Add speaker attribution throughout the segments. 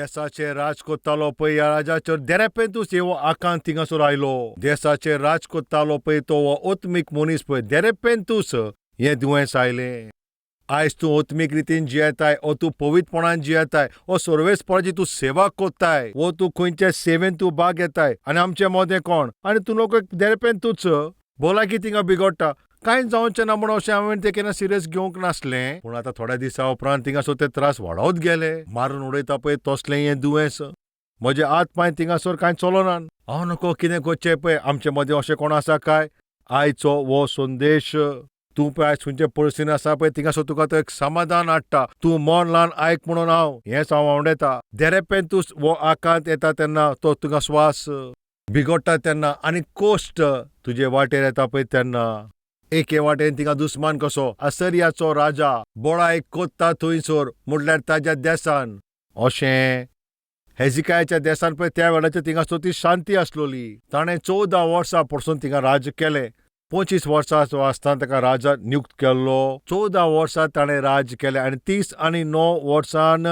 Speaker 1: देसाचे राज कोत्तालो पळय ह्या राजाचेर देरेपेंतूच हो आकांत थिंगासर आयलो. देसाचे राज कोत्तालो पळय तो हो ओत्मीक मनीस पळय देरेपेंतूच हें दुयेंस आयलें. आयज तूं ओत्मीक रितीन जियेताय ओ तूं पवित्रपणान जियेताय ओ सर्वेस्पराची तूं सेवा कोत्ताय वो तूं खंयचे सेवेन तूं भाग घेताय आनी आमचे मदें कोण आनी तूं लोक देरेपेंतूच भलायकी थिंगा बिगडटा. कांय जावचें ना म्हूण अशें हांवें तें केन्ना सिरियस घेवंक नासलें. पूण आतां थोड्या दिसां उपरांत थिंगासर ते त्रास वाडत गेले. मारून उडयता पळय तसलें हें दुयेंस. म्हजे हात पांय थिंगासर कांय चलनात. हांव नको कितें करचें पळय आमचे मदें अशें कोण आसा काय? आयचो हो संदेश तूं पळय आयज खंयचे परिस्थितीन आसा पळय थिंगासर तुका तो एक समाधान हाडटा. तूं मन लावन आयक म्हणून हांव हेंच हांव आवडेता. देरेपेंतूच हो आकांत येता तेन्ना तो तुका स्वास बिगडटा तेन्ना आनी कोश्ट तुजे वाटेर येता पळय तेन्ना एके वाटेन थिंगा दुस्मान कसो असरियाचो राजा बळाय कोत्ता थंयसर म्हटल्यार ताज्या देसान. अशें हेजिकायाच्या देसान पळय त्या वेळाचेर थिंगासर ती शांती आसलोली. ताणें 14 वर्सां पसून थिंगा राज्य केलें. 25 वर्सां आसतना ताका राजा नियुक्त केल्लो. 14 वर्सां ताणें राज्य केलें आनी 39 वर्सान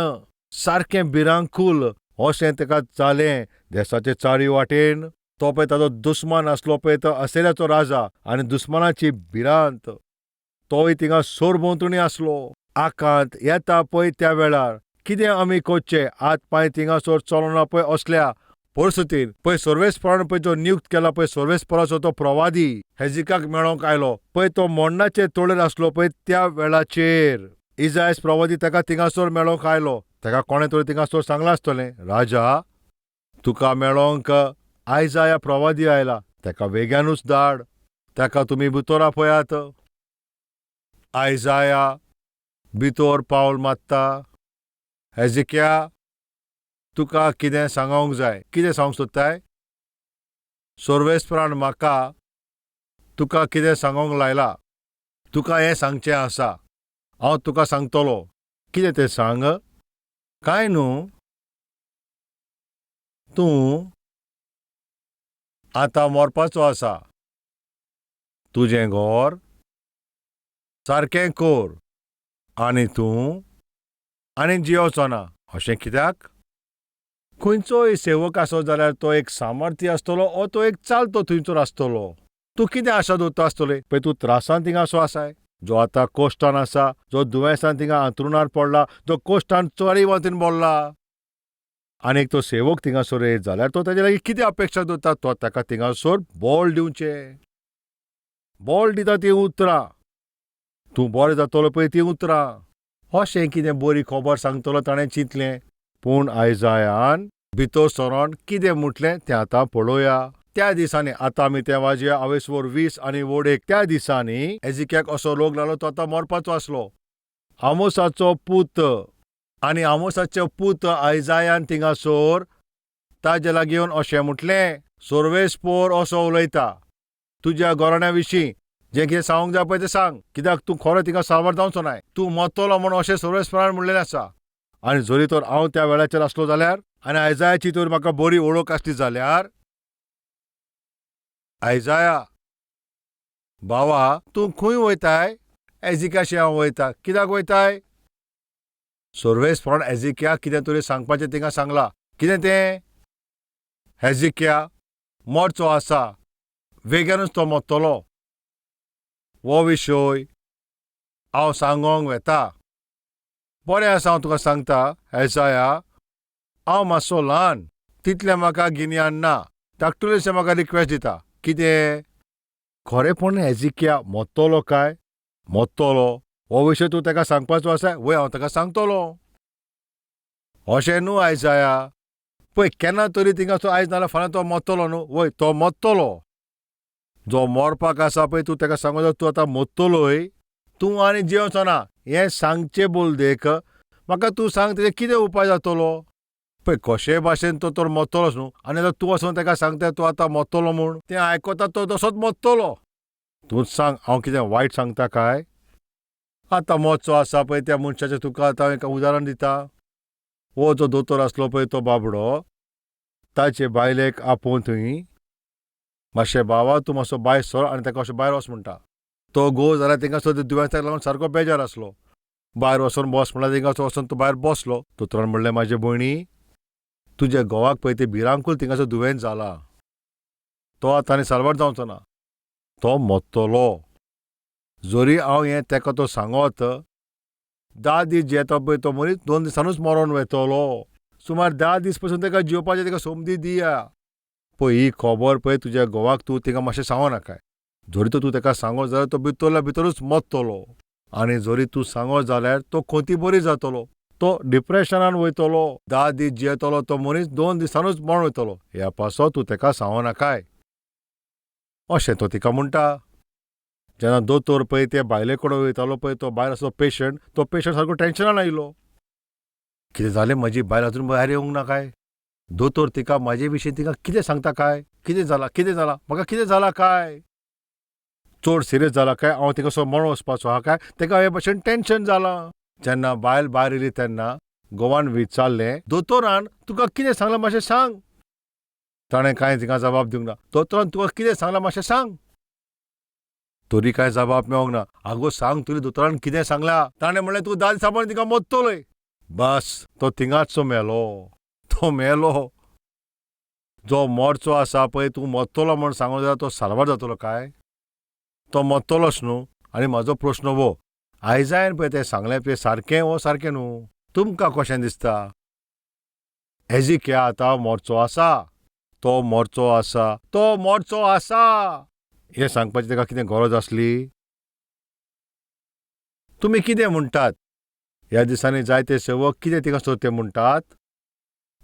Speaker 1: सारकें भिरांकूल अशें ताका जालें देसाचे चारी वाटेन. तो पळय ताजो दुस्मान आसलो पळय तो असेराचो राजा आनी दुस्मानाची भिरांत. तोय थिंगा सरभोंवतणी आसलो. आकांत येता पळय त्या वेळार कितें आमी करचें? हात पांय थिंगासर चलना पळय असल्या परिस्थितीन पळय सर्वेस्परान पळय जो नियुक्त केला पळय सर्वेस्पराचो तो प्रवादी हेजिकाक मेळोंक आयलो. पळय तो मोडणाचे तोळेर आसलो पळय त्या वेळाचेर इजायस प्रवादी ताका थिंगासर मेळोंक आयलो. ताका कोणें तरी थिंगासर सांगलां आसतलें, राजा तुका मेळोंक आयजाया प्रवादी आयला, ताका वेग्यानूच धाड, ताका तुमी भितर आपयात. आयजाया भितर पावल मारता. हेजिक्या तुका कितें सांगोंक जाय. कितें सांगूंक सोदताय? सर्वेस्परान म्हाका तुका कितें सांगोंक लायला. तुका हें सांगचें आसा. हांव तुका सांगतलो. कितें तें सांग. कांय न्हू, तूं आतां मरपाचो आसा. तुजें घर सारकें कर आनी तूं आनी जियोचो ना. अशें कित्याक? खंयचोय सेवक आसत जाल्यार तो एक सामर्थ्य आसतलो ओ तो एक चालतो थंयसर आसतलो. तूं कितें आशा दवरता आसतले? पळय तूं त्रासान थिंगा असो आसाय. जो आतां कोश्टान आसा, जो दुयेंसान थिंगा अंतरुणार पडला, जो कोश्टान चोरी वातीन पडला आनी एक तो सेवक थिंगासर येयत जाल्यार तो ताजे लागीं कितें अपेक्षा दवरता? तो ताका थिंगासर बळ दिवचें. बळ दिता तीं उतरां. तूं बरें जातलो पळय तीं उतरां. अशें कितें बरी खबर सांगतलो ताणें चिंतलें. पूण आयजायान भितर सरोन कितें म्हटलें तें आतां पळोवया. त्या दिसांनी आतां आमी तें वाजया आवेसवर 20 आनी 1. त्या दिसांनी एजिक्याक असो रोग लागलो, तो आतां मरपाचो आसलो. आमोसाचो पूत आनी आमोसाचो पूत आयजायान थिंगासर ताजे लागीं येवन अशें म्हटलें, सर्वेस्पोर असो उलयता तुज्या घराण्या विशीं जें कितें सांगूंक जाय पळय तें सांग, कित्याक तूं खरो थिंगा साल्वार जावचो नाय. तूं मरतलो म्हूण अशें सर्वेस्परान म्हणलेलें आसा. आनी जरी तर हांव त्या वेळाचेर आसलो जाल्यार आनी आयजायाची तर म्हाका बरी वळख आसली जाल्यार, आयजाया भावा तूं खंय वयताय? एजिक्याशी हांव वयता. कित्याक वयताय? सर्वेस्परान एजिक्याक कितें तरी सांगपाचें थिंगा सांगलां. कितें तें? हेजिक्या मरचो आसा, वेग्यानूच तो मरतलो. हो विशय हांव सांगोंक वेता. बरें आसा, हांव तुका सांगता एजाया, हांव मातसो ल्हान, तितलें म्हाका गिन्यान ना. धाकटुलेशें म्हाका रिक्वेस्ट दिता. कितें? खरेपण हेजिक्या मरतलो काय? मरतलो हो विशय तूं ताका सांगपाचो आसा? वय, हांव ताका सांगतलो. अशें न्हू आयजाया, पळय केन्ना तरी थिंगासर आयज नाल्यार फाल्यां तो मरतलो न्हू. वय, तो मरतलो. जो मरपाक आसा पळय तूं ताका सांगो जाय तूं आतां मरतलोय, तूं आनी जियोचो ना. हें सांगचें बोल देख म्हाका तूं सांग तेजेर कितें उपाय जातलो? पळय कशेय भाशेन तो तर मरतलोच न्हू, आनी आतां तूं वचोन ताका सांगता तूं आतां मरतलो म्हूण, तें आयकता तो तसोच मरतलो. तूंच सांग हांव कितें वायट सांगता काय? आतां मरचो आसा पळय त्या मनशाचें तुका आतां एक उदाहरण दिता. हो जो दोतोर आसलो पळय तो बाबडो ताचे बायलेक आपोवन थंय मातशें बाबा तूं मातसो भायर सर आनी ताका अशें भायर वच म्हणटा. तो घोव जाल्यार तांकां सुद्दां दुयेंसाक लागून सारको बेजार आसलो. भायर वचोन बस म्हणल्यार तांकां वचोन तो भायर बसलो. दोतोरान म्हणलें, म्हाजे भयणी तुज्या घोवाक पळय तें भिरांकूळ थिंगासर दुयेंस जाला, तो आतां आनी साल्वार जावचो ना, तो मोत्तलो. जरी हांव हें तेका तो सांगत, 10 दीस जियेता पळय तो मनीस 2 दिसानूच मरोन वेतलो. सुमार 10 दीस पसून तेका जिवपाचें तेका संदी दिया. पळय ही खबर पळय तुज्या घोवाक तूं तिका मातशें सांगो नाकाय. जरी तर तूं तेका सांगो जाल्यार तो भितरल्या भितरूच मरतलो, आनी जरी तूं सांगो जाल्यार तो खोती बरी जातलो, तो डिप्रेशनान वयतलो. 10 दीस जियेतलो तो मनीस 2 दिसानूच मरण वयतलो. ह्या पासत तूं तेका सांगो नाकाय, अशें तो तिका म्हणटा. जेन्ना दोतोर पळय ते बायले कडेन वयतालो पळय, तो भायर आसलो पेशंट, तो पेशंट सारको टेंशनान आयलो. कितें जालें, म्हजी बायल अजून भायर येवंक ना काय? दोतोर तिका म्हाजे विशीं तिका कितें सांगता काय? कितें जालां, कितें जालां, म्हाका कितें जालां काय? चड सिरियस जालां काय? हांव तिका सो मरण वचपाचो आहा काय? तेका हे भशेन टेंशन जालां. जेन्ना बायल भायर येयली तेन्ना घोवान विचारलें, दोतोरान तुका कितें सांगलां मातशें सांग. ताणें कांय तिका जबाब दिवंक ना. दोतोरान तुका कितें सांगलां मातशें सांग. तरी कांय जबाब मेळोंक ना. आगो सांग तुवें दोतोरान कितें सांगलां? ताणें म्हणलें, तूं 10 दिसां पयलीं तिका मोत्तलोय. बस तो थिंगाच मेलो, तो मेलो. जो मोरचो आसा पळय, तूं मोत्तलो म्हूण सांगो जाल्यार तो साल्वार जातलो काय? तो मोत्तलोच न्हू. आनी म्हाजो प्रस्न हो, आयजायन पळय तें सांगलें पळय सारकें वो सारकें न्हू? तुमकां कशें दिसता? एजिकिया आतां मोरचो आसा, तो मोरचो आसा, तो मोरचो आसा, हें सांगपाची ताका कितें गरज आसली? तुमी कितें म्हणटात? ह्या दिसांनी जायते सेवक कितें तिका सोदते म्हणटात?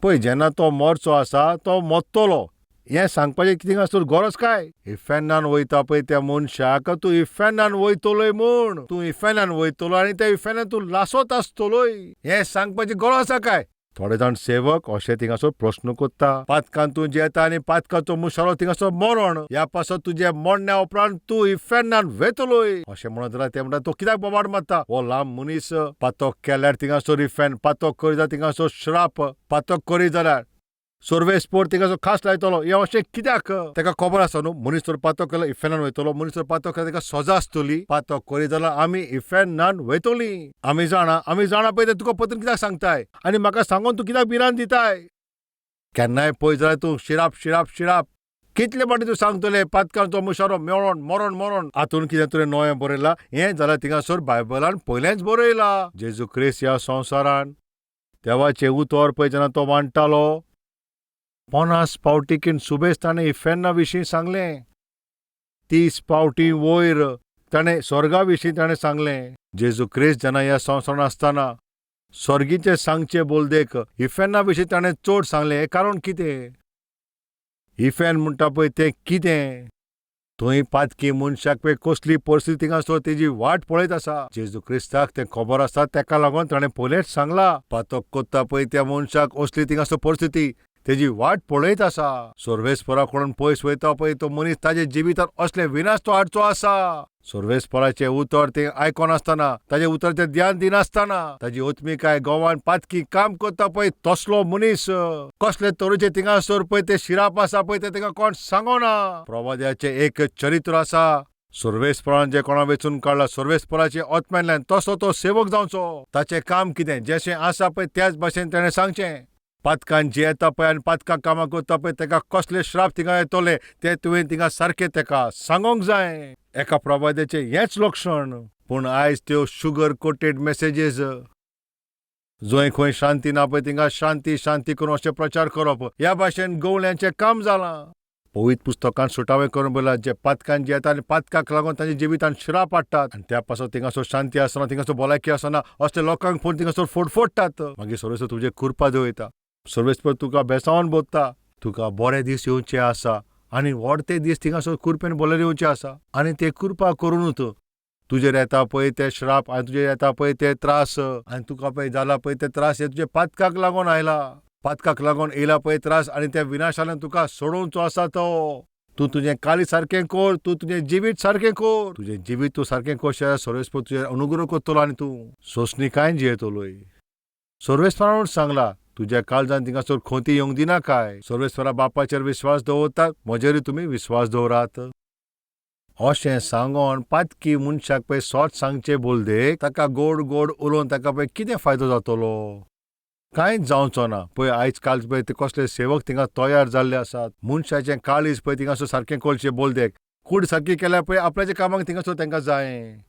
Speaker 1: पळय जेन्ना तो मोरचो आसा तो मोत्तलो, हें सांगपाचें कितें आसतलो गरज काय? इफेर्नान वयता पळय त्या मनशाक तूं इफेर्नान वयतलोय म्हूण, तूं इफेर्नान वयतलो आनी त्या इफेर्नान तूं लासत आसतलोय, हें सांगपाची गरज आसा काय? थोडे जाण सेवक अशें थिंगासर प्रस्न करता. पातकान तूं जेता आनी पातकाचो मुशारो थिंगासर मरण, ह्या पासत तुजें मरण्या उपरांत तूं इफेर्नान वेतलोय अशें म्हणत जाल्यार ते म्हणटा, तो कित्याक बोबाड मारता? हो लांब मनीस पातक केल्यार थिंगासर इफेर्न, पातक करी जाल्यार थिंगासर श्राप, पातक करी जाल्यार सर्वेस्पोर थिंगासर खास लायतलो. हें अशें कित्याक? ताका खबर आसा न्हू, मनीस तर पातक केल्यार इफेर्नान वयतलो, मनीस तर पातक केल्यार ताका सजा आसतली, पातक करी जाल्यार आमी इफेर्नान वयतली. आमी जाणा, आमी जाणा पळय तें तुका पत्रून कित्याक सांगताय आनी म्हाका सांगून तूं कित्याक भिरांत दिताय? केन्नाय पळय जाल्यार तूं शिराप शिराप शिराप कितले फावटी तूं सांगतले पातकांचो मुशारो मेळोन मरोन मरोन. हातून कितें तुवें नवें बरयलां? हें जाल्यार थिंगासर बायबलान पयलेंच बरयलां. जेजू क्रिस्त ह्या संवसारान देवाचें उतर पळय जेन्ना तो मांडटालो, 50 फावटीकीन सुबेज ताणें इफेर्ना विशीं सांगलें, 30 फावटी वयर ताणें स्वर्गा विशीं ताणें सांगलें. जेजू क्रिस्त जेन्ना ह्या संवसारांत आसतना स्वर्गीचें सांगचें बोलदेक इफेर्ना विशीं ताणें चड सांगलें. हें कारण कितें? इफेर्न म्हणटा पळय तें कितें? थंय पातकी मनशाक पळय कसली परिस्थिती थिंगासर तेजी वाट पळयत आसा. जेजू क्रिस्ताक तें खबर आसा, तेका लागून ताणें पयलेंच सांगलां, पातक करता पळय त्या मनशाक असली थिंगासर परिस्थिती तेजी वाट पळयत आसा. सर्वेस्परा कडून पयस वयता पळय तो मनीस ताजे जिवितांत असले विनाश तो हाडचो आसा. सर्वेस्पराचें उतर तें आयकनासतना, ताजें उतराचें ध्यान दिनासतना, ताजी ओतमिकाय गोवान पातकी काम करता पळय तसलो मनीस कसले तरेचे थिंगासर पळय ते शिराप आसा पळय ते ताका कोण सांगना. प्रवाद्याचें एक चरित्र आसा, सर्वेस्परान जें कोणा वेंचून काडला सर्वेस्पराचे आत्म्यांतल्यान तसो तो सेवक जावचो. ताचें काम कितें? जशें आसा पळय त्याच भाशेन ताणें सांगचें. पातकान जियेता पळय आनी पातकां कामां करता पळय ताका कसले श्राप थिंगा येतले ते तुवें थिंगा सारकें ताका सांगोंक जाय. एका प्रवाद्याचें हेंच लक्षण. पूण आयज त्यो शुगर कोटेड मॅसेजीस, जंय खंय शांती ना पळय थिंगा शांती शांती करून अशें प्रचार करप, ह्या भाशेन गवळ्यांचें काम जालां. पवित्र पुस्तकान सुटावें करून बरयलां, जे पातकान जियेता आनी पातकाक लागून तांच्या जिवितान श्राप हाडटात आनी त्या पासत थिंगासर शांती आसना, थिंगासर भलायकी आसना, असले लोकांक पळोवन थिंगासर फोडफोडटात. मागीर सर्वेस्पर तुजेर कृपा दवयता, सर्वेस्पर तुका बेसावन बोधता, तुका बरे दीस येवचे आसा आनी व्हडते दीस थिंगासर कृपेन भरलेले येवचे आसा. आनी ते कृपा करुनूच तुजेर येता पळय ते श्राप आनी तुजेर येता पळय ते त्रास आनी तुका पळय जाला पळय ते त्रास हे तुजे पातकाक लागून आयला, पातकाक लागून येयला पळय त्रास आनी त्या विनाशान तुका सोडोवचो आसा. तो तूं तुजें काळीज सारकें कर, तूं तुजें जिवीत सारकें कर, तुजें जिवीत तूं सारकें करशें सर्वेस्पर तुजेर अनुग्रह करतलो आनी तूं सोंसणीकायेन जियेतलोय. सर्वेस्परानूच सांगलां, तुज्या काळजान थिंगासर खोंती येवंक दिनाकाय. सर्वेस्परा बापाचेर विस्वास दवरतात, म्हजेरूय तुमी विस्वास दवरात. अशें सांगोन पातकी मनशाक पळय सोत सांगचें बोलदेक ताका गोड गोड उलोवन ताका पळय कितें फायदो जातलो? कांयच जावचो ना. पळय आयज काल पळय ते कसले सेवक थिंगा तयार जाल्ले आसात. मनशाचें काळीज पळय थिंगासर सारकें करचें बोलदेक कूड सारकी केल्यार पळय आपल्याच्या कामाक थिंगासर तांकां जायें.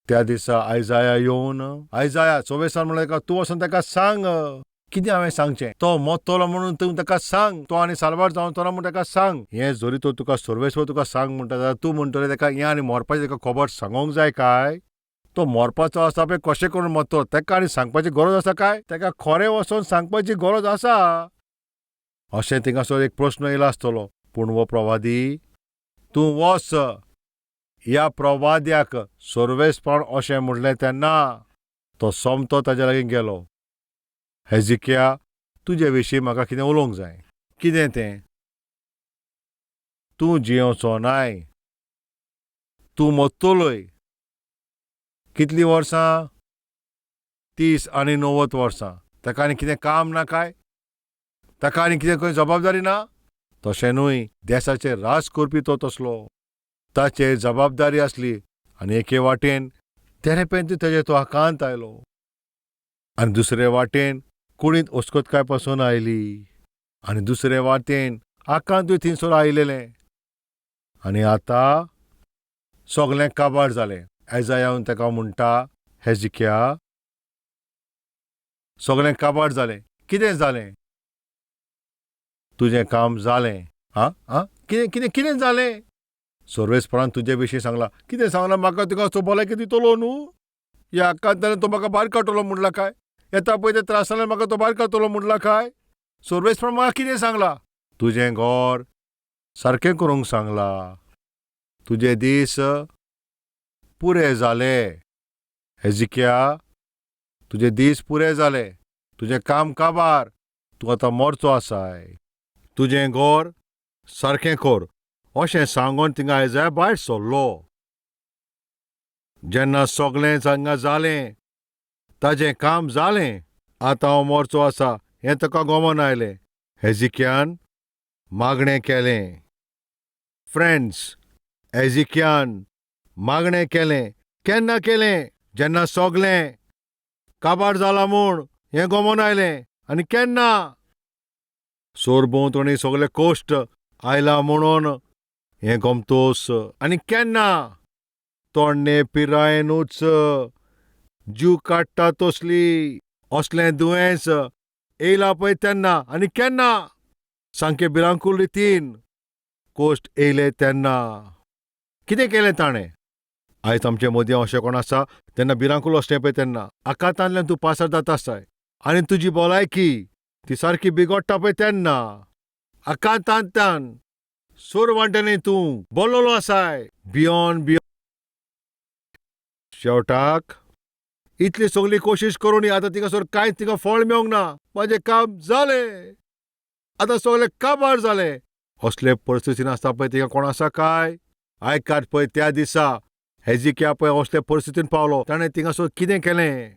Speaker 1: त्या दिसा आयजाया येवन आयजाया चोवेसान म्हणलें ताका तूं वचोन ताका सांग. कितें हांवें सांगचें? तो मोत्तलो म्हणून तूं ताका सांग. तो आनी साल्वार जावचो ना म्हूण ताका सांग. हें जरी तो तुका सर्वेस्वर तुका सांग म्हणटा जाल्यार तूं म्हणटलें ताका हें आनी मरपाचें ताका खबर सांगोंक जाय काय? तो मरपाचो आसा पळय कशें करून मरतलो ताका आनी सांगपाची गरज आसा काय? ताका खरें वचोन सांगपाची गरज आसा? अशें थिंगासर एक प्रस्न येयला आसतलो. पूण हो प्रवादी तूं वच. ह्या प्रवाद्याक सर्वेस्पण अशें म्हणलें तेन्ना तो सोमतो ताज्या लागीं गेलो. हेजिकिया तुजे विशीं म्हाका कितें उलोवंक जाय. कितें तें? तूं जियोचो नाय, तूं मत्तलोय. कितलीं वर्सां? 30 आनी 90 वर्सां. ताका आनी कितें काम ना काय? ताका आनी कितें खंय जबाबदारी ना? तशें न्हय, देसाचेर राज करपी तो तसलो. ताचेर जबाबदारी आसली आनी एके वाटेन तेरेपेंत तेजेर तो आकांत आयलो आनी दुसरे वाटेन कुडींत अस्कतकाय पासून आयली आनी दुसरे वाटेन आकांतूय थंयसर आयलेलें आनी आतां सगलें काबार जालें. एजायान ताका म्हणटा, हेजिकिया सगलें काबार जालें. कितें जालें? तुजें काम जालें. आं आं कितें कितें कितें जालें? सर्वेस्परान तुजे विशीं सांगलां. कितें सांगलां म्हाका? तुका असो भलायकी दितलो न्हू? ह्या आकांतान तो म्हाका भायर काडटलो म्हणला काय? येता पळय त्या त्रासांतल्यान म्हाका तो भायर काडटलो म्हणला काय? सर्वेस्परान म्हाका कितें सांगलां? तुजें घर सारकें करूंक सांगलां. तुजे दीस पुरे जाले. हेजिकिया तुजे दीस पुरे जाले. तुजें काम काबार. तूं आतां मरचो आसाय. तुजें घर सारकें कर. अशें सांगून थिंगा आयजाया भायर सरलो. जेन्ना सगळें हांगा जालें, ताजें काम जालें, आतां हांव मरचो आसा हें ताका गमन आयलें. हेजिकियान मागणें केलें. फ्रेंड्स, हेजिकियान मागणें केलें. केन्ना केलें? जेन्ना सगळें काबार जालां म्हूण हें गमन आयलें. आनी केन्ना? सरभोंवतणी सगळे कश्ट आयला म्हणून हें गमतोस. आनी केन्ना? तोडणे पिरायेनूच जीव काडटा तसली असलें दुयेंस येयला पळय तेन्ना. आनी केन्ना? सामकें भिरांकूळ रितीन कोश्ट येयले तेन्ना. कितें केलें ताणें? आयज आमचे मदीं अशें कोण आसा तेन्ना भिरांकूळ असलें पळय तेन्ना आकांतांतल्यान तूं पासार जाता आसताय आनी तुजी भलायकी ती सारकी बिगडटा पळय तेन्ना आकांतांतल्यान सोर वांट्यानी तूं बोल्लोलो आसाय. बियोन बियोन शेवटाक इतली सगली कोशिश करून आतां थिंगासर कांयच थिंगा फळ मेळोंक ना. म्हाजें काम जालें, आतां सगळें काबार जालें. असले परिस्थितीन आसता पळय थिंगा कोण आसा काय? आयकात पळय त्या दिसा हेजिकिया पळय असले परिस्थितीन पावलो. ताणें थिंगासर कितें केलें?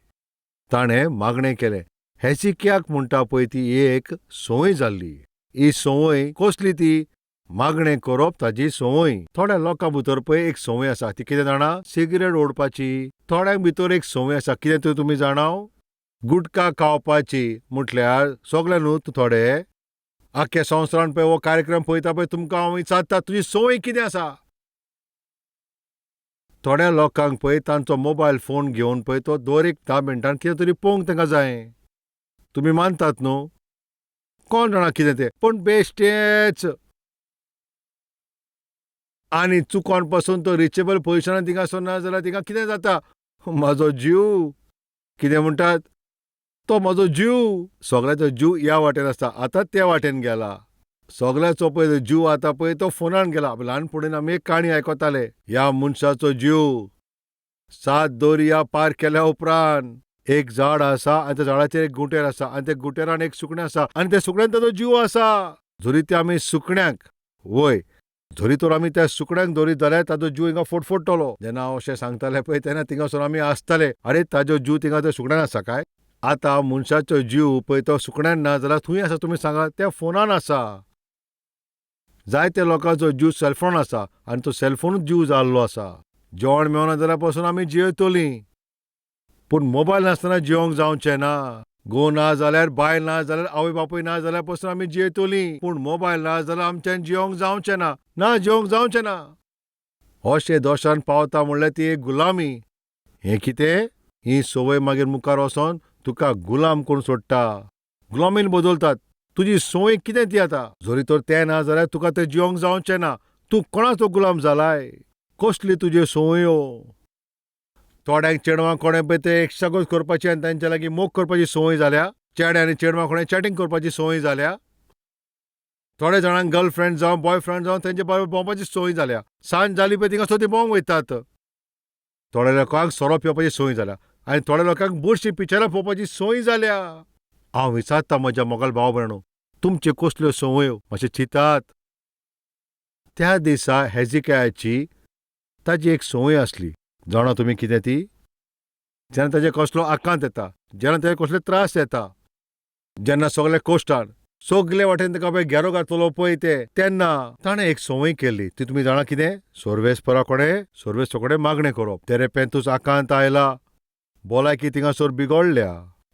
Speaker 1: ताणें मागणें केलें. हेजिकियाक म्हणटा पळय ती एक संवय जाल्ली. ही संवय कसली ती? मागणें करप ताजी संवय. थोड्या लोकां भितर पळय एक संवय आसा, ती कितें जाणा? सिगरेट ओडपाची. थोड्यां भितर एक संवय आसा, कितें ती तुमी जाणाव? गुटखा खावपाची. म्हटल्यार सगळे न्हू, थोडे आख्या संवसारान पळय हो कार्यक्रम पळयता पळय तुमकां हांव विचारता, तुजी संवय कितें आसा? थोड्या लोकांक पळय तांचो मोबायल फोन घेवन पळय तो दर एक 10 मिनटान कितें तरी पळोवंक तांकां जाय. तुमी मानतात न्हू? कोण जाणा कितें तें, पूण बेश्टेच. आनी चुकोन पासून तो रिचेबल पोजिशनान थिंगासर ना जाल्यार थिंगा कितें जाता? म्हाजो जीव कितें म्हणटात तो म्हाजो जीव. सगळ्याचो जीव ह्या वाटेन आसता, आतां त्या वाटेन गेला. सगळ्याचो पळय जीव आतां पळय तो फोनान गेला. ल्हानपणीन आमी एक काणी आयकताले, ह्या मनशाचो जीव 7 दर्या पार केल्या उपरांत एक झाड आसा आनी त्या झाडाचेर एक गुटेर आसा आनी त्या गुटेरान एक सुकणें आसा आनी त्या सुकण्यान ताजो जीव आसा. जरी ते आमी सुकण्याक वय जरी तर आमी त्या सुकण्याक धरीत जाल्यार ताजो जीव हिंगा फटफडटलो. जेन्ना हांव अशें सांगताले पळय तेन्ना थिंगासर आमी आसताले, आरे ताजो जीव थिंगा त्या सुकण्यान आसा काय? आतां मनशाचो जीव पळय तो सुकण्यान ना जाल्यार थंय आसा तुमी सांगात, त्या फोनान आसा. जायते लोकांचो जीव सेलफोन आसा आनी तो सेलफोनूच जीव जाल्लो आसा. जेवण मेळना जाल्यार पसून आमी जियेतलीं, पूण मोबायल नासतना जिवंक जावचें ना. घोव ना जाल्यार, बायल ना जाल्यार, आवय बापूय ना जाल्यार पसून आमी जियेतलीं, पूण मोबायल ना जाल्यार आमच्यान जियोंक जावचें ना, ना जियोंक जावचें ना. अशें दोशान पावता म्हणल्यार ती एक गुलामी. हें कितें? ही संवय मागीर मुखार वचोन तुका गुलाम करून सोडटा, गुलामीन बदलतात. तुजी संवय कितें ती आतां? जरी तर तें ना जाल्यार तुका तें जियोंक जावचें ना. तूं कोणाचो गुलाम जालाय? कसली तुज्यो संवयो? थोड्यांक चेडवां कोणें पळय ते एकसाकूच करपाची आनी तांच्या लागीं मोग करपाची संवय जाल्या. चेडे आनी चेडवां कोणें चॅटींग करपाची संवय जाल्या. थोड्या जाणांक गर्लफ्रेंड जावं बॉयफ्रेंड जावं तेंचे बरोबर भोंवपाची संवय जाल्या. सांज जाली पळय थिंगा ती भोंवंक वयतात. थोड्या लोकांक सोरो पिवपाची संवय जाल्या आनी थोड्या लोकांक बुरशीं पिक्चरां पळोवपाची संवय जाल्या. हांव विचारता म्हज्या मोगाळ भाव भयणो, तुमच्यो कसल्यो संवयो? मातशें चिंतात. त्या दिसा हेजिकायाची ताजी एक संवय आसली. जाणा तुमी कितें ती? जेन्ना ताजेर कसलो आकांत येता, जेन्ना ताजेर कसले त्रास येता, जेन्ना सगळे कोश्टान सगले वाटेन ताका पळय घेरो घातलो पळय ते, तेन्ना ताणें एक संवय केल्ली. ती तुमी जाणा कितें? सर्वेस्परा कडेन, सर्वेस्परा कडेन मागणें करप. तेरेपेंतूच आकांत आयला, भलायकी थिंगासर बिगडल्या,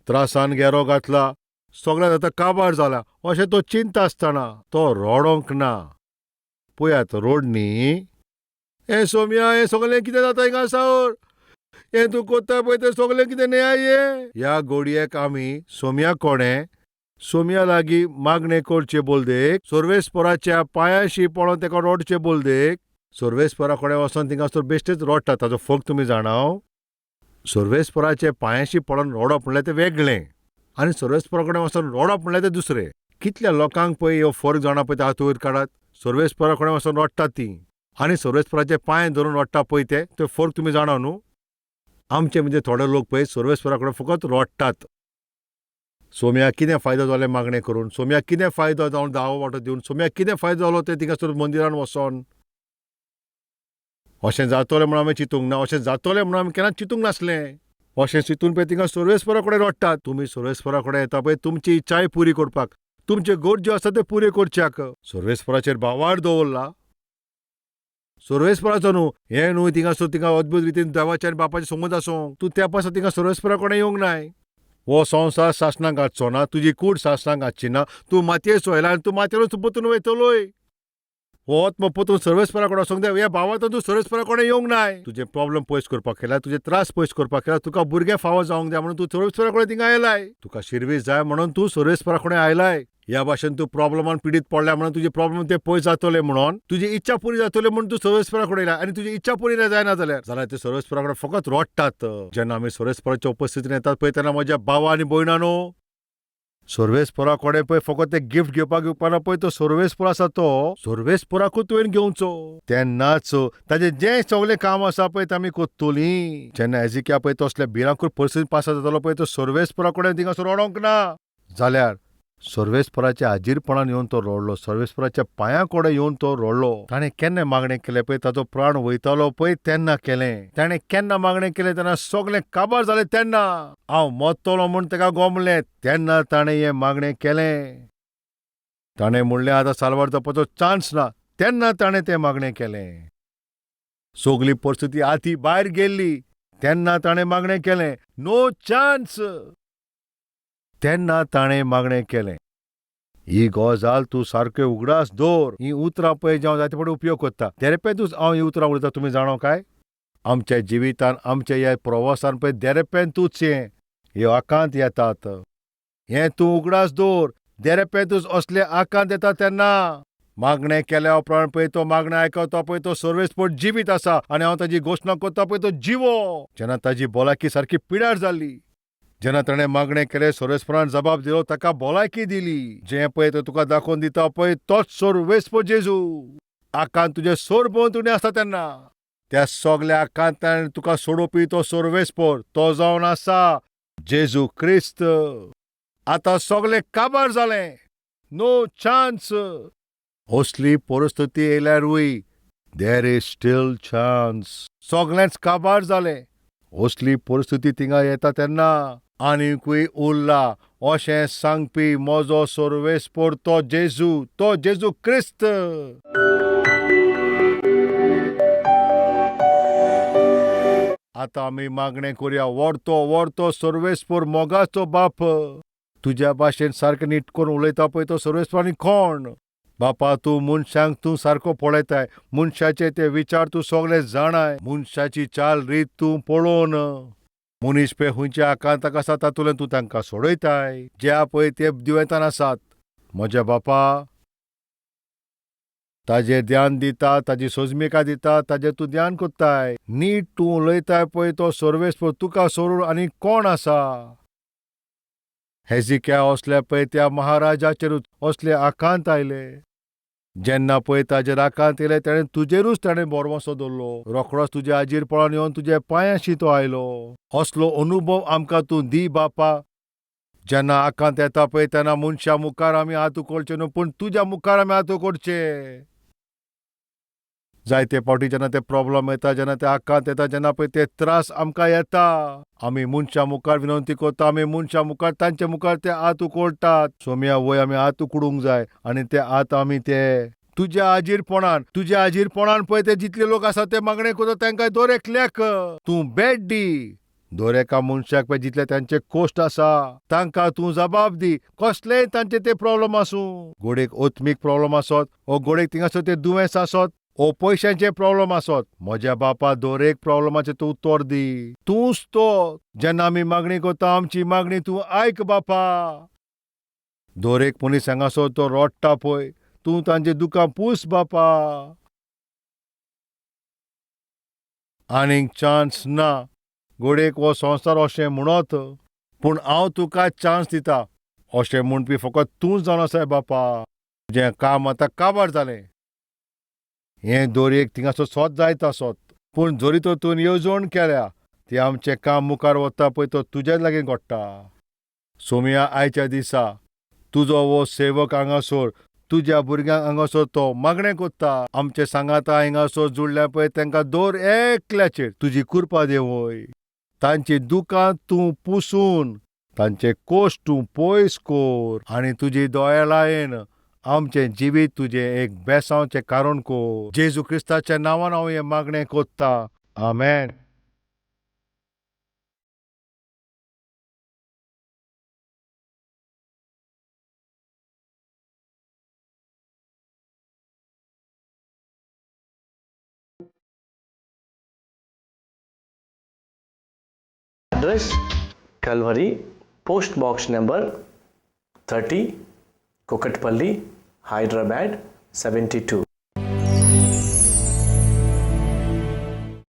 Speaker 1: त्रासान घेरो घातला, सगळ्यांत आतां काबार जाला अशें तो चिंता आसतना तो रडोंक ना. पळयात रोडणी, हें सोम्या, हें सगळें कितें जाता हिंगासर? हें तूं कोत्ता पळय तें सगळें कितें न्याय हें? ह्या घोडयेक आमी सोम्या कोणें सोम्या लागीं मागणें करचें बोलदेक, सर्वेस्पराच्या पांयांशी पळोवन ताका रडचें बोलदेक, सर्वेस्परा कडेन वचोन थिंगासर बेश्टेच रडटा. ताजो फर्क तुमी जाणाव? सर्वेस्पराचे पांयांशी पळोवन रडप म्हणल्यार तें वेगळें आनी सर्वेस्परा कडेन वचोन रडप म्हणल्यार तें दुसरें. कितल्या लोकांक पळय ह्यो फर्क जाणा पळय ते हात वयर काडात. सर्वेस्परा कडेन वचोन रडटात तीं आनी सर्वेस्पराचे पांय धरून रडटा पळय ते, ते फर्क तुमी जाणा न्हू? आमचे म्हणजे थोडे लोक पळय सर्वेस्परा कडेन फकत रडटात. सोम्याक कितें फायदो जालो मागणें करून? सोम्याक कितें फायदो जावन दावो वांटो दिवन? सोम्याक कितें फायदो जालो ते थिंगासर मंदिरान वचोन? अशें जातलें म्हणून आमी चिंतूंक ना, अशें जातलें म्हणून आमी केन्नाच चिंतूंक नासलें. अशें चिंतून पळय थिंगा सर्वेस्परा कडेन रडटात. तुमी सर्वेस्परा कडेन येता पळय तुमची इच्छाय पुरी करपाक, तुमच्यो गरज्यो आसा त्यो पुऱ्यो करच्याक. सर्वेस्पराचेर भावार दवरला. सर्वेस्पराचो न्हू हें न्हू थिंगासर थिंगा अद्भुत रितीन देवाचें आनी बापाचें समज आसूं तूं त्या पासत थिंगा सर्वेस्परा कडेन येवंक नाय. हो संवसार सासणाक घातचो ना, तुजी कूड सासणाक घातची ना. तूं मातयेर सोयला आनी तूं मातयेरूच परतून वयतलोय. हो आत्मो परतून सर्वेस्परा कडेन वचोंक जाय. ह्या भावांत तूं सर्वेस्परा कडेन येवंक नाय. तुजे प्रॉब्लम पयस करपाक केला, तुजे त्रास पयस करपाक केला, तुका भुरगें फावो जावंक जाय म्हणून तूं सर्वेस्परा कडेन थिंगा आयलाय. तुका शिरवीस जाय म्हणून तूं सर्वेस्परा कडेन आयलाय. ह्या भाशेन तूं प्रॉब्लमान पिडीत पडल्या म्हणून तुजे प्रॉब्लम ते पयस जातले म्हणून, तुजी इच्छा पुरी जातली म्हणून तूं सर्वेस्परा कडेन येयला. आनी तुजी इच्छा पुरी जायना जाल्यार जाल्यार ते सर्वेस्परा कडेन फकत रडटात. जेन्ना आमी सर्वेस्पराच्या उपस्थितीन येतात पळय तेन्ना म्हज्या भावा आनी भयणानो, सर्वेस्परा कडेन पळय फकत ते गिफ्ट घेवपाक येवपाना पळय तो सर्वेस्पर आसा तो सर्वेस्पराकूच तुवें घेवचो. तेन्नाच ताजें जें सगळें काम आसा पळय तें आमी कोत्तोलीं. जेन्ना एजिक्या पळय तसल्या भिरांकूळ परिस्थितीन पासार जातालो पळय तो सर्वेस्परा कडेन थिंगासर रडोंक ना जाल्यार सर्वेस्पराच्या हाजीरपणान येवन तो रडलो. सर्वेस्पराच्या पांयां कडेन येवन तो रडलो. ताणें केन्ना मागणें केलें पळय ताचो प्राण वयतालो पळय तेन्ना केलें. ताणें केन्ना मागणें केलें तेन्ना सगळें काबार जालें तेन्ना. हांव मरतलो म्हूण ताका गोमलें तेन्ना ताणें हें मागणें केलें. ताणें म्हणलें आतां साल्वार जावपाचो चान्स ना तेन्ना ताणें तें मागणें केलें. सगली परिस्थिती आती भायर गेल्ली तेन्ना ताणें मागणें केलें. नो चान्स तेन्ना ताणें मागणें केलें. ही गजाल तूं सारक्यो उगडास दवर. हीं उतरां पळय जें हांव जायते फावटी उपयोग करता. देरेपेंतूच हांव हीं उतरां उलयता तुमी जाणा काय? आमच्या जिवितान आमच्या ह्या प्रवासान पळय देरेपेंतूच हें ह्यो आकांत येतात. हें तूं उगडास दवर. देरेपेंतूच असले आकांत येता तेन्ना मागणें केल्या उपरांत पळय तो मागणें आयकता पळय तो सर्वेस्पर जिवीत आसा आनी हांव ताजी घोशणा करता पळय तो जिवो. जेन्ना ताजी भलायकी सारकी पिड्यार जाल्ली, जेन्ना ताणें मागणें केलें सर्वेस्परान जबाब दिलो, ताका भलायकी दिली. जें पळय तो तुका दाखोवन दिता पळय तोच सर्वेस्पर जेजू. आकांत तुजें सरभोंवतणी आसता तेन्ना त्या सगल्या आकांतान तुका सोडोवपी तो सर्वेस्पर तो जावन आसा जेजू क्रिस्त. आतां सगळें काबार जालें, नो चान्स. असली परिस्थिती येयल्यारूय there is still chance. सगळेंच काबार जालें. असली परिस्थिती थिंगा येता तेन्ना आनीकूय उरला अशें सांगपी म्हजो सर्वेस्पर तो जेजू, तो जेजू क्रिस्त. आतां आमी मागणें करुया. व्हडतो व्हडतो सर्वेस्पर मोगाचो बाप, तुज्या भाशेन सारकें नीट करून उलयता पळय तो सर्वेस्पर आनी कोण? बापा, तूं मनशांक तूं सारको पळयताय, मनशाचे ते विचार तूं सगळे जाणाय, मनशाची चाल रीत तूं पळोवन मनीस पळय खंयच्या आकांताक आसा तातूंतल्यान तूं तांकां सोडयताय. ज्या पळय ते दुयेंतान आसात म्हज्या बापा, ताजेर ध्यान दिता, ताजी सोजमिका दिता, ताजेर तूं ध्यान कोत्ताय. नीट तूं उलयताय पळय तो सर्वेस्पर तुका सोडून आनी कोण आसा? हेजिक्या असल्या पळय त्या महाराजाचेरूच असले आकांत आयले. जेन्ना पळय ताजेर आकांत येयले तेणें तुजेरूच ताणें भरवंसो दवरलो. रोखडोच तुज्या हाजीर पळोवन येवन तुज्या पांयांशी तो आयलो. असलो अनुभव आमकां तूं दी बापा. जेन्ना आकांत येता पळय तेन्ना मनशा मुखार आमी हात उखलचे न्हू, पूण तुज्या मुखार आमी हात उखलचे. जायते फावटी जेन्ना ते प्रॉब्लम येता, जेन्ना ते आकांत येता, जेन्ना पळय ते त्रास आमकां येता, आमी मनशां मुखार विनवती करता, आमी मनशां मुखार तांचे मुखार ते हात उखलतात. सोम्या वय आमी हात उकडूंक जाय आनी ते हात आमी ते तुज्या हाजीरपणान, तुज्या हाजीरपणान पळय ते जितले लोक आसा ते मागणें करता तांकां दर एकल्याक तूं भेट दी. दर एका मनशाक पळय जितले तांचे कोश्ट आसा तांकां तूं जबाब दी. कसलेय तांचे ते प्रॉब्लम आसूं, गोडेक ओत्मीक प्रॉब्लम आसत ओ गोडेक थिंगासर ते दुयेंस आसत ओ पयशांचे प्रॉब्लम आसत, म्हज्या बापा दर एक प्रॉब्लमाचें तूं उत्तर दी. तूंच तो जेन्ना आमी मागणी करता आमची मागणी तूं आयक बापा. दर एक मनीस हांगासर तो रडटा पळय, तूं तांचे दुकां पूस बापा. आनीक चान्स ना गोडेक हो संवसार अशें म्हणत, पूण हांव तुका चान्स दिता अशें म्हणपी फकत तूंच जावन आसाय बापा. तुजें काम आतां काबार जालें. हें दोरयेक थिंगासर सोद जायत आसत, पूण जरी तर तूं येवजण केल्या ती आमचें काम मुखार वता पळय तो तुज्याच लागीं घडटा. सोमया, आयच्या दिसा तुजो हो सेवक हांगासर तुज्या भुरग्यांक हांगासर तो मागणें कोत्ता. आमचे सांगाता हिंगासर जुळ्ळ्या पळय तांकां दर एकल्याचेर तुजी कृपा देंवय. तांची दुकां तूं पुसून तांचे कोश्ट तूं पयस कर आनी तुजी दयालायेन आमचें जिवीत तुजें एक बेसांवचें कारण कर. जेजू क्रिस्ताच्या नांवान हांव हें मागणें कोत्ता. आमेन.
Speaker 2: Address Calvary, post box number 30, Kukatpally, Hyderabad 72.